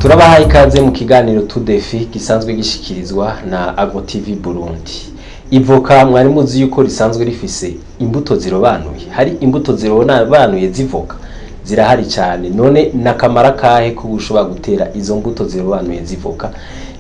Turabahaye ikaze mu kiganiro Tudefi gisanzwe gishikirizwa na Agro TV Burundi. Ivoka mwari muzi yuko risanzwe rifise imbuto zirobanuye. Hari imbuto zirobanuye z'ivoka zirahari cyane. None nakamara kahe ko gushobora gutera izo mbuto zirobanuye z'ivoka?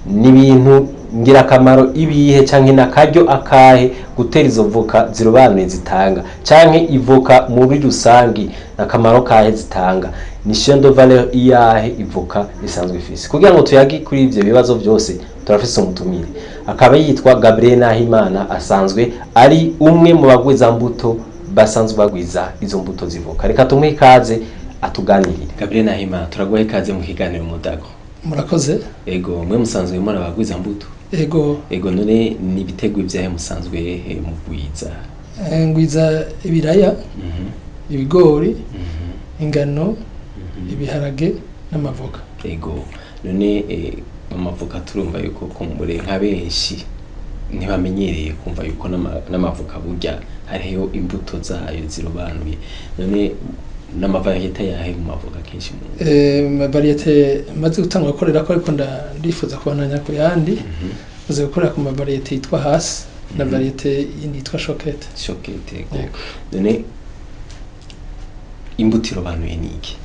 Ni ibintu ngirakamaro ibihe canke nakaryo akahe gutera izo voka zirobanuye zitanga, canke ivoka muri rusangi nakamaro kahe zitanga? Ni chaîne de valeur iyahe ivoka risanzwe ifise? Kugira ngo tuyage kuri ivyo bibazo byose, turafise umutumire, akaba yitwa Gabriel Nahimana, asanzwe ari umwe mu bagwiza mbuto basanzwe bagwiza izo mbuto zivoka. Reka tumuhe ikaze atuganirire. Gabriel Nahimana, turaguha ikaze mu kiganiro Mudago. Murakoze. Ego, mwe musanzwe muri abagwiza mbuto? Ego. Ego, none ni ibiterwa ivyahe musanzwe mugwiza? Ngwiza ibiraya, ibigori, ingano, ibiharage n'amavoka. Ego, none amavoka turumva yuko kumbure nka benshi ntibamenyereye kumva yuko n'amavoka burya hariho imbuto zayo zirobanuye. None n'ama variétés yahe mu mavoka kenshi mu Ama variétés maze gutangura gukorera ko, ariko ndifuza kubandanya ku yandi. Maze gukorera ku ma variétés yitwa Hass na variété yindi yitwa Chokete. Chokete, ego. Yego. None imbuto irobanuye ni iki?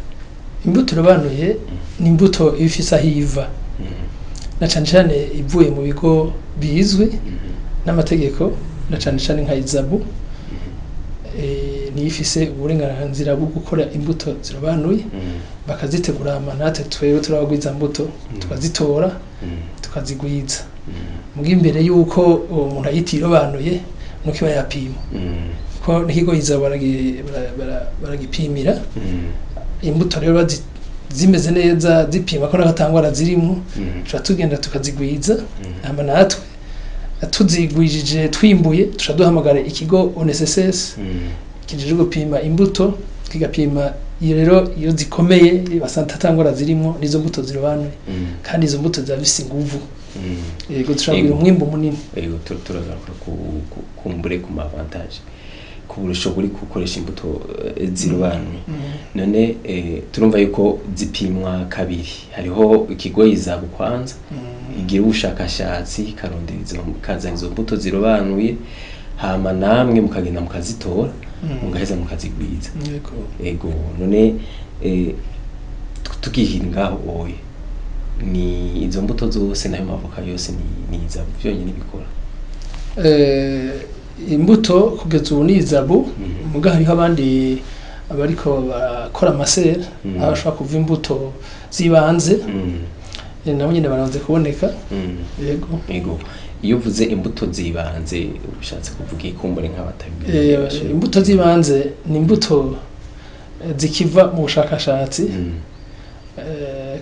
Imbuto irobanuye ni imbuto iba ifise aho iva, na cane cane ivuye mu bigo bizwi n'amategeko, na cane cane nka ISABU, niyo ifise uburenganzira bwo gukora imbuto zirobanuye, bakazitegura, hama natwe twebwe turabagwiza mbuto tukazitora, tukazigwiza. Muga imbere yuko uwo muntu ayita irobanuye nuko iba yapima, ko n'ikigo ISABU baragipimira imbuto. Rero zimeze neza, zipima ko n'agatangwara zirimo, tuca tugenda tukazigwiza. Hama natwe tuzigwijije, twimbuye, tuca duhamagara ikigo ONSS kijejwe gupima imbuto, kigapima. Iyo rero iyo zikomeye basanga atangwara zirimo, nizo mbuto zirobanuye, kandi izo mbuto ziba zifise inguvu. Yego, dushobora kugira umwimbu munini. Ego, turagaruka kumbure ku ma avantages, ku burusho buri gukoresha imbuto zirobanuye. None turumva yuko zipimwa kabiri: hariho ikigo ISABU kwanza igira ubushakashatsi, ikarondera izo, ikazana izo mbuto zirobanuye, hama namwe mukagenda mukazitora, mugaheza mukazigwiza. Yego. Ego, none tukihinga ngaho oye, ni izo mbuto zose nayo mavoka yose ni ISABU byonyine bikora? Imbuto kugeza ubu ni ISABU, muga hariho abandi abariko barakora ama serres, aho bashobora kuva imbuto z'ibanze. Nabo nyene baramaze kuboneka. Yego. Ego, iyo uvuze imbuto zibanze ushatse kuvuga ikumbure nk'abatabimenye? Imbuto z'ibanze ni imbuto zikiva mu bushakashatsi,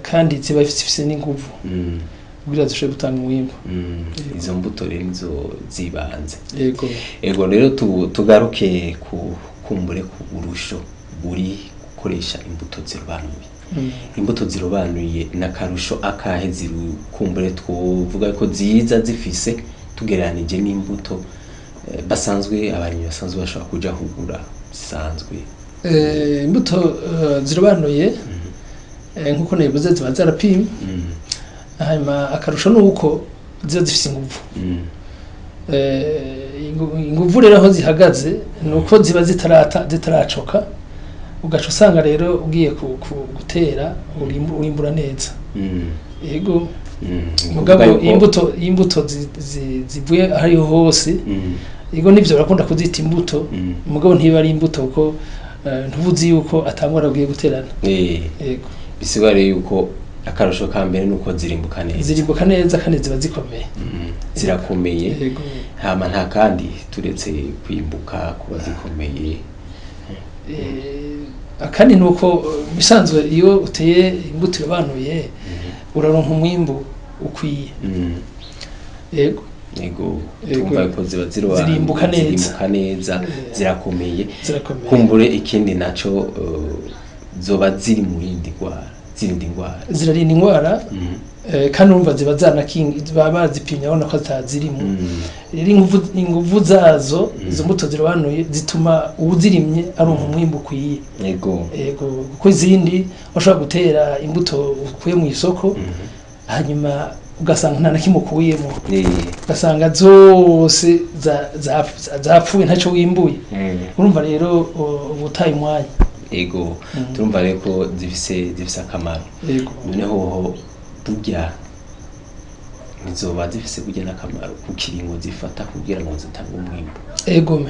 kandi ziba zifise n'inguvu kugira zishobore gutanga umwimbu. Yego. Izo mbuto rero nizo zibanze? Yego. Ego, rero tugaruke ku kumbure ku burusho buri gukoresha imbuto zirobanuye. Imbuto zirobanuye n'akarusho akahe kumbure twovuga ko ziza zifise tugereranije n'imbuto basanzwe abarimyi basanzwe bashobora kuja kugura zisanzwe? Imbuto zirobanuye, nkuko nabivuze, ziba zarapimwe. Hanyuma akarusho ni uko ziba zifise inguvu. Inguvu rero aho zihagaze ni uko ziba zitaracoka, ugaca usanga rero ugiye gutera urimbura neza. Yego. Mugabo imbuto zivuye ahariho hose, yego nivyo barakunda kuzita imbuto, mugabo ntiba ari imbuto kuko ntubuzi yuko atangwara ugiye guterana. Yego. Bisigura rero yuko akarusho ka mbere nuko zirimbuka neza. Zirimbuka neza kandi ziba zikomeye. Zirakomeye. Yego. Hama nta kandi turetse kwimbuka, kuba zikomeye? Akandi ni uko bisanzwe iyo uteye imbuto irobanuye uraronka umwimbu ukwiye. Yego. Yego. Yego. Tumva ko ziba zirobanuye, Zirimbuka neza. Zirimbuka neza, zirakomeye. Zirakomeye. Kumbure ikindi naco, zoba ziri mu yindi ndwara. Zirinda indwara. Zirarinda indwara. Kandi urumva ziba zanakingi, baba bazipimye babona ko atazirimo. Rero inguvu zazo, izo mbuto zirobanuye zituma uwuzirimye aronka umwimbu ukwiye. Yego, kuko izindi washobora gutera imbuto ukuye mu isoko, hanyuma ugasanga nta na kimwe ukuyemo, ugasanga zose zapfuye, ntacyo wimbuye. Urumva rero uba utaye umwanya. Yego, turumva rero ko zifise akamaro. Yego. Noneho burya ntizoba zifise burya n'akamaro ku kiringo zifata kugira ngo zitange umwimbu? Ego.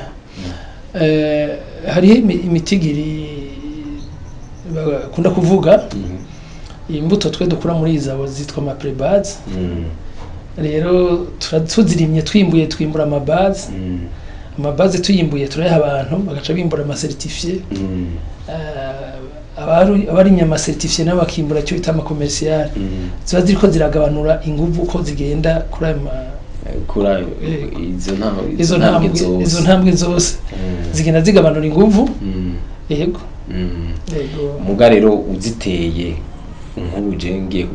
Hariho imitigiri bakunda kuvuga. Imbuto twe dukura muri izabo zitwa ama pré-base. Rero tuzirimye, twimbuye, twimbura ama base. Ama base tuyimbuye turayaha abantu, bagaca bimbura ama certifié. Abarimye ama certifié nabo bakimbura icyo bita ama commercial. Ziba ziriko ziragabanura inguvu uko zigenda kuri ayo Kuri ayo Yego. izo ntambwe izo ntambwe, izo ntambwe zose zigenda zigabanura inguvu. Yego. Yego. Muga rero uziteye, nk'ubu je ngiye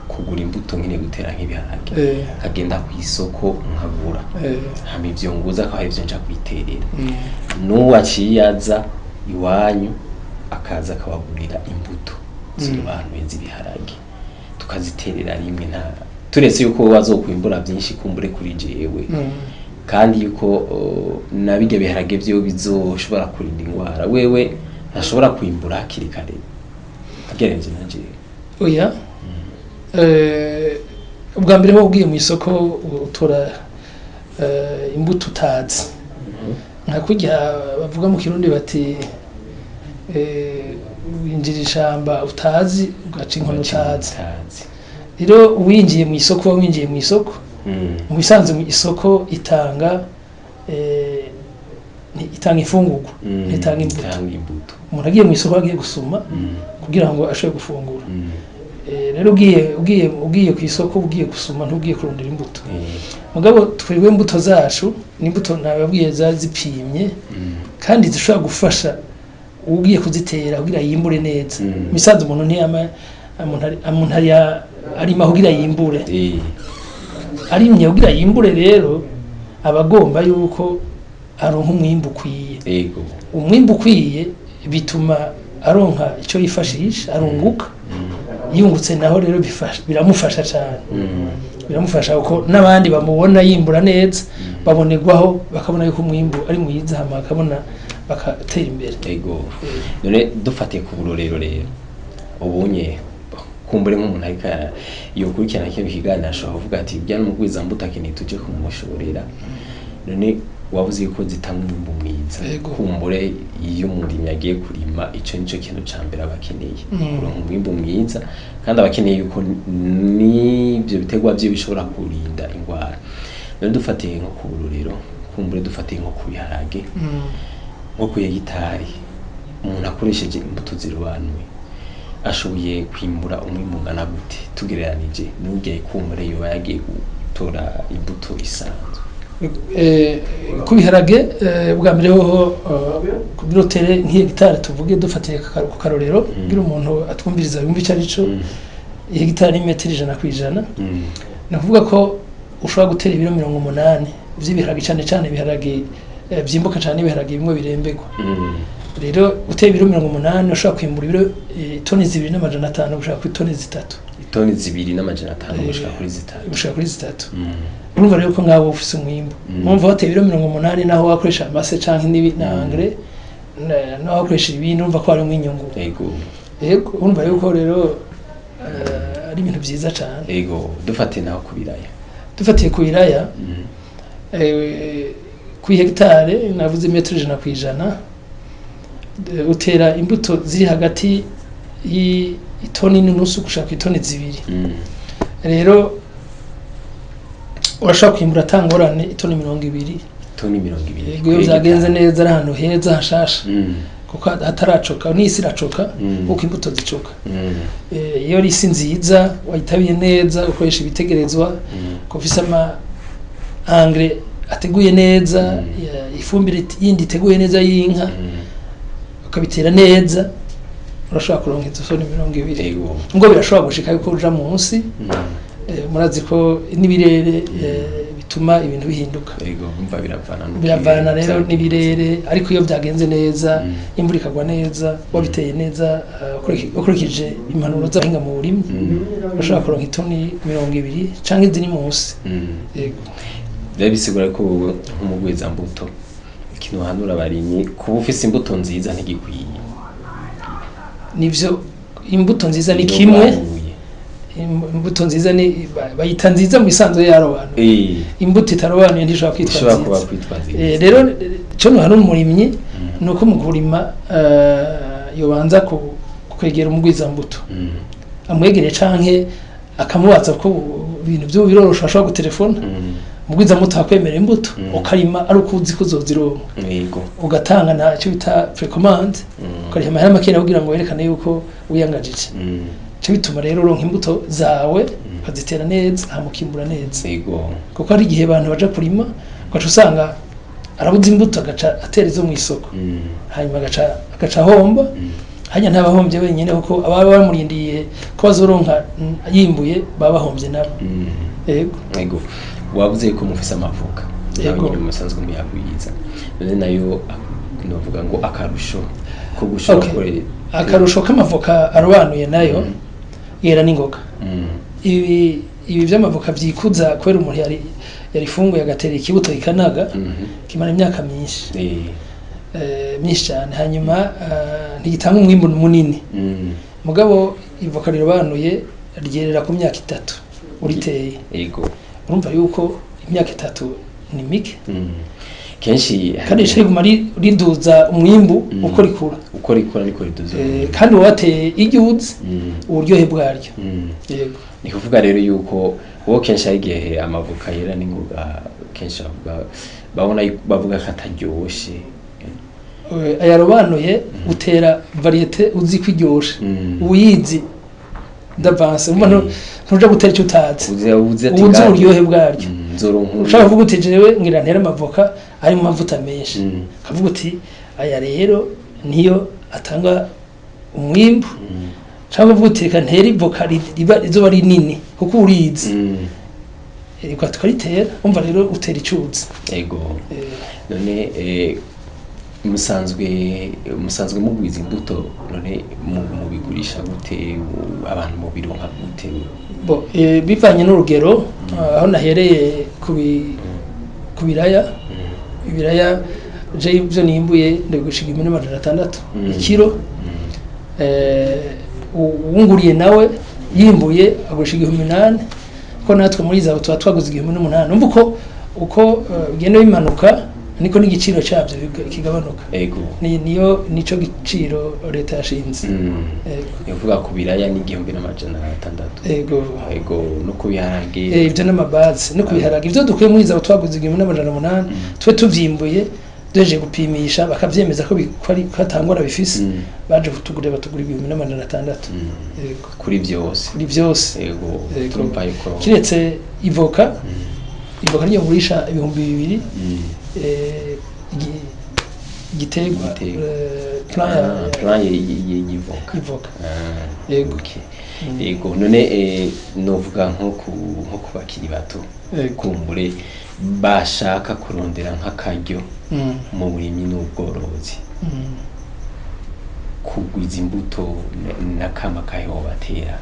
kugura imbuto, nkeneye gutera nk'ibiharage, nkagenda ku isoko nkagura, hama ivyo nguza akaba arivyo nja kwiterera, n'uwo aciye aza iwanyu akaza akabagurira imbuto zirobanuye z'ibiharage, tukaziterera rimwe, nta turetse yuko wowe azokwimbura byinshi kumbure kuri jewe, kandi yuko na birya biharage vyo bizoshobora kurinda indwara, wewe ntashobora kwimbura hakiri kare ugereranije na jewe? Oya. Ubwa mbere ho ugiye mu isoko utora imbuto utazi, nka kurya bavuga mu Kirundi bati winjira ishamba utazi, ugaca inkono utazi. Utazi. Rero winjiye mu isoko, winjiye mu isoko, mu bisanzwe mu isoko itanga itanga imfungurwa, ntitanga imbuto. Itanga imbuto. Umuntu agiye mu isoko agiye gusuma kugira ngo ashobore gufungura. Rero ugiye ku isoko ugiye gusuma, ntugiye kurondera imbuto. Mugabo twebwe imbuto zacu ni imbuto nababwiye zari zipimye, kandi zishobora gufasha ugiye kuzitera kugira yimbure neza. Misanzu umuntu ntiyama umuntu arima kugira yimbure. Arimye kugira yimbure, rero aba agomba yuko aronka umwimbu ukwiye. Umwimbu ukwiye bituma aronka icyo yifashisha, arunguka. Yungutse naho rero biramufasha cyane. Biramufasha kuko n'abandi bamubona yimbura neza babonerwaho, bakabona yuko umwimbu ari mwiza, hama bakabona bakatera imbere. Ego. None dufatiye ku burorero rero, ubunye kumbure nk'umuntu ariko yokurikirana kino kiganiro ashobora kuvuga ati burya n'umugwizambuto akeneye tuje kumushorera. None wabuze yuko zitanga umwimbu mwiza. Kumbure iyo umurimyi agiye kurima, ico nico kintu ca mbere aba akeneye, kuronka umwimbu mwiza, kandi aba akeneye yuko n'ivyo biterwa vyiwe bishobora kurinda ingwara. None dufatiye nko ku burorero, kumbure dufatiye nko ku biharage, nko ku hegitari, umuntu akoresheje imbuto zirobanuye ashoboye kwimbura umwimbu ungana gute, tugereranije n'ugiye kumbure yoba yagiye gutora imbuto isanzwe? Ku biharage, bwa mbere hoho, kugira utere nk'ihegitari, tuvuge dufatiye ku karorero kugira umuntu atwumviriza yumve ico ari cyo, ihegitari ni metero 100%. Ni ukuvuga ko ushobora gutera ibiro 80 vy'ibiharage, cane cane ibiharage vyimbuka cane, ibiharage bimwe birembegwa. Rero uteye ibiro 80 ushobora kwimbura ibiro toni 2,500 gushika kuri toni 3. Itoni 2,500 gushika kuri 3. Gushika kuri 3. Urumva rero ko ngaho ufise umwimbu. Urumva wateye ibiro 80, naho wakoresha amase canke n'ibi na engrais, naho wakoresha ibindi, urumva ko harimwo inyungu. Yego, urumva yuko rero ari ibintu vyiza cane. Ego, dufatiye naho ku biraya? Dufatiye ku biraya, ku hegitare navuze metero 100%, utera imbuto ziri hagati y'itoni n'inusu gushika ku itoni 2. Rero urashobora kwimbura atangorane itoni 20. Toni 20? Yego, iyo vyagenze neza, ari ahantu heza hashasha, kuko hataracoka, n'isi iracoka, kuko imbuto zicoka. Iyo ari isi nziza wayitabiye neza, ukoresha ibitegerezwa, ko ufise ama engrais ateguye neza, ifumbire yindi iteguye neza y'inka, ukabitera neza. Urashobora kuronka izo toni 20. Yego. Ngo birashobora gushika yuko uja munsi. Murazi ko n'ibirere bituma ibintu bihinduka. Yego, umva biravana n'uko Biravana rero byagenze. N'ibirere, ariko iyo byagenze neza, imvura ikagwa neza, wabiteye neza, ukurikije impanuro z'abahinga mu burimyi, urashobora kuronka itoni 20 canke ziri munsi. Yego. Biba bisigura ko wowe nk'umugwizambuto, ikintu uhanura abarimyi, kuba ufise imbuto nziza ntigikwiye. Nivyo, imbuto nziza ni kimwe. Irobanuye. Imbuto nziza ni bayita nziza mu isanzwe yarobanuye. Imbuto itarobanuye ntishobora kwitwa Ishobora kuba nziza. kwitwa nziza. Rero cyo nuhana umurimyi ni uko mu kurima yobanza kwegera umugwizambuto, amwegereye canke akamubaza ko ibintu byo birorosha, ashobora gutelefona umugwizambuto akwemera imbuto, ukarima ari uko uzi ko uzozironka, ugatanga na icyo bita précommande, ukariha amahera makeya kugira ngo werekane yuko wiyangajije. Cyo bituma rero uronka imbuto zawe, ukazitera neza, hama ukimbura neza. Kuko hari igihe abantu baja kurima, ugaca usanga arabuze imbuto, agaca atera izo mu isoko, hanyuma agaca ahomba. Hanya ntabahombye wenyine, kuko ababa bamurindiye ko bazoronka yimbuye baba bahombye nabo. Yego. Yego, wavuze ko mufise amavoka nawe Yego. nyine musanzwe muyagwiza, none nayo novuga ngo akarusho ko gushobora gukora? Akarusho k'amavoka arobanuye, nayo yera n'ingoga. Ibi vy'amavoka vyikuza kubera umuntu yari yarifunguye agatera ikibuto ikanaga, kimara imyaka myinshi, myinshi cyane, hanyuma ntigitanga umwimbu munini. Mugabo ivoka rirobanuye ryerera ku myaka 3 uriteye. Urumva yuko imyaka 3 ni mike. Kenshi Kandi rica riguma riduza umwimbu uko rikura. Uko rikura niko riduza. Kandi uba wateye iryuzi uburyohe bwaryo. Yego. Ni kuvuga rero yuko wowe kenshi hari igihe amavoka yera n'ingoga, kenshi bavuga, babona bavuga ko ataryoshe. Ayarobanuye utera variété uzi ko iryoshe, uyizi d'avance. Urumva ntuja gutera icyo utazi. Uzi ati Uzi uburyohe bwaryo. Nzoronka Ushaka kuvuga uti jewe ngira ntere amavoka ari mu mavuta menshi, ukavuga uti aya rero niyo atanga umwimbu, cyangwa uvuga uti reka ntere ivoka rizoba rinini kuko urizi, reka tukaritera. Umva rero utera icuzi. Ego. None musanzwe mugwiza imbuto, none mubigurisha gute? Abantu mubironka gute? Bo, bivanye n'urugero, aho nahereye ku biraya, ibiraya je ibyo nimbuye ndabigurisha 1600 ikiro. Uwunguriye nawe yimbuye agurisha 8000, ko natwe muri zabo tuba twaguze 1800. Umva uko bigenda bimanuka niko n'igiciro cyabyo kigabanuka. Niyo nico giciro leta yashinze. Yego. Ni ukuvuga ku biraya ni 1600? Yego. Ego, no ku biharage? Ibyo n'amabazi no kubiharage, ibyo dukuye muri zabo twaguze 1800, twe tuvyimbuye duhejeje gupimisha bakavyemeza ko ko ari ko atangora bifise, baje kutugurira batugura 1600. Yego. Kuri byose? Kuri byose. Ego. Yego. Turumva yuko Kiretse ivoka, ivoka niyo ngurisha 2000. Igiterwa. Igiterwa. Plant Plant y'ivoka. Ivoka. Yego. Yego. Yego, none novuga nko ku bakiri bato, kumbure bashaka kurondera nk'akaryo mu burimyi n'ubworozi, kugwiza imbuto n'akama kahe wobatera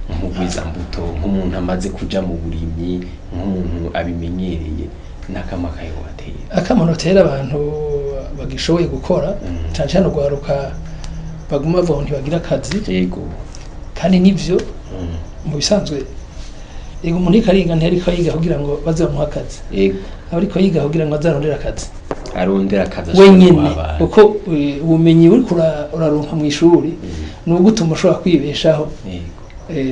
nk'umugwiza mbuto, nk'umuntu amaze kuja mu burimyi, nk'umuntu abimenyereye, n'akama kahe wobatera? Akamaro notera abantu bagishoboye gukora, cyane cyane urwaruka baguma bavuga ngo ntibagira akazi, kandi nivyo. Mu bisanzwe, yego, umuntu ariko ariga ntiyariko yiga kugira ngo baze bamuhe akazi, aba ariko yiga kugira ngo azarondere akazi Arondera akazi ashobora wenyene, guha abantu. Kuko ubumenyi uriko uraronka mu ishuri ni ugutuma ushobora kwibeshaho.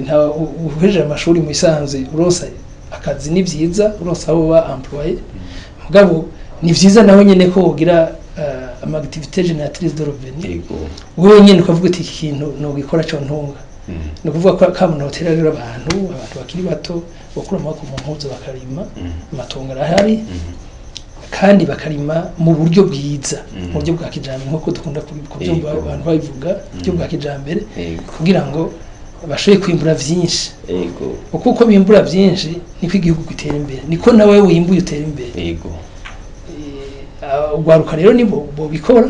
Nta uhejeje amashuri, mu bisanzwe uronsa akazi ni vyiza, uronsa aho uba employé, mugabo ni vyiza naho nyene ko wogira ama activité génératrice de revenu wewe nyene, ukavuga uti iki kintu nogikora co ntunga. Ni ukuvuga ko kamuntu hotera rero abantu bakiri bato bakura amaboko mu mpuzu bakarima. Amatongo arahari. Kandi bakarima mu buryo bwiza, mu buryo bwa kijambere, nk'uko dukunda kubyumva abantu babivuga, uburyo bwa kijambere, kugira ngo bashobore kwimbura vyinshi. Kuko uko bimbura vyinshi niko igihugu gitera imbere, niko nawe wimbuye utera imbere. Urwaruka rero nibo bobikora,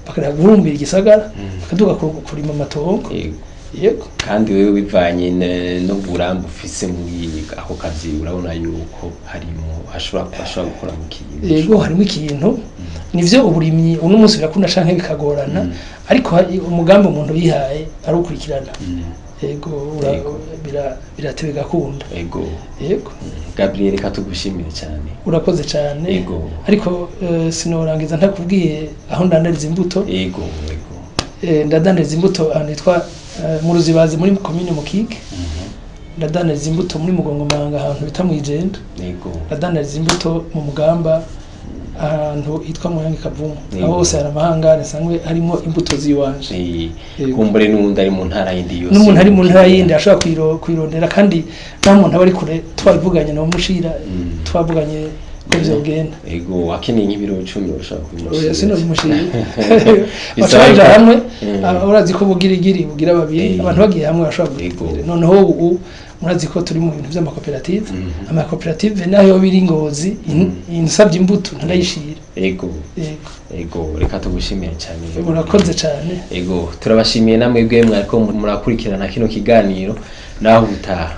bakareka guhurumbira igisagara, bakaduga kurima amatongo. Yego. Kandi wewe bivanye n'uburambe ufise muri ako kazi, urabona yuko harimo hashobora gukora mu kintu. Yego, harimo ikintu. Nivyo, uburimyi uno munsi birakunda canke bikagorana, ariko hari umugambi umuntu yihaye arawukurikirana. Yego, biratebe gakunda. Yego. Gabriel, reka tugushimire cyane. Urakoze cyane. Ariko sinorangiza ntakubwiye aho ndandariza imbuto. Yego yego Ndadandariza imbuto ahantu hitwa mu Ruzibazi, muri komine Mukike. Ndadandariza imbuto muri Mugongomanga, ahantu bita Mwijenda. Ndadandariza imbuto mu Mugamba, ahantu hitwa Muyange Kavumu. Aho hose hari amahangare nsanzwe harimo imbuto z'iwanje. Yego. Kumbure n'uwundi ari mu ntara yindi yose. N'umuntu ari mu ntara yindi ashobora kwirondera, kandi nta muntu aba ari kure, twabivuganye na mushira, twavuganye ko vyogenda. Yego, akeneye nk'ibiro 10 ushobora kubimushira. Oya, sinobimushira. Bisaba Baca baja hamwe. Urazi ko ubugirigiri bugira babiri. Abantu bagiye hamwe bashobora gugira. Noneho ubu murazi ko turi mu bintu vy'amakoperative. Amakoperative nayo biri Ngozi, insabye imbuto ntarayishira. Yego. Yego, reka tugushimire cyane. Urakoze cyane. Yego, turabashimiye namwe bwe mwariko murakurikirana kino kiganiro, naho ubutaha.